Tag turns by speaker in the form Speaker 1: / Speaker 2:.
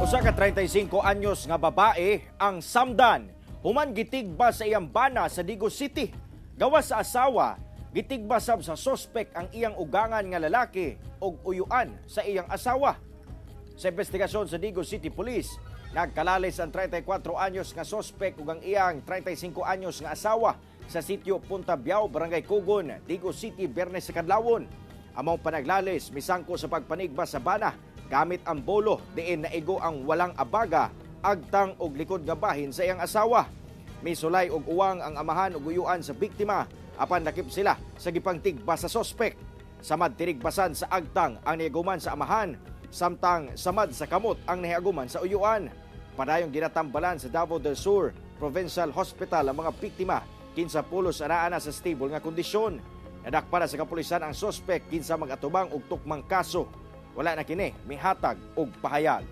Speaker 1: Usa ka 35 anyos nga babae ang samdan human gitigba sa iyang bana sa Digos City. Gawas sa asawa, gitigba sab sa sospek ang iyang ugangan nga lalaki ug uyuan sa iyang asawa. Sa investigasyon sa Digos City Police, nagkalalis ang 34 anyos nga sospek ug ang iyang 35 anyos nga asawa sa sitio Punta Biao, Barangay Kugon, Digos City, Biyernes sa kadlawon. Among panaglalis, misangko sa pagpanigba sa bana gamit ang bolo diin naigo ang walang abaga, agtang og likod nga bahin sa iyang asawa. Misulay og uwang ang amahan ug uyuan sa biktima apan lakip sila sa gipangtigba sa sospek. Samad tinigbasan sa agtang ang niaguman sa amahan, samtang samad sa kamot ang niaguman sa uyuan. Padayong ginatambalan sa Davao del Sur Provincial Hospital ang mga biktima, kinsa pulos anaa na sa stable nga kondisyon. Nadakpan na sa kapulisan ang sospek, kinsa mag-atubang og tukmang kaso. Wala na kini mihatag og pahayag.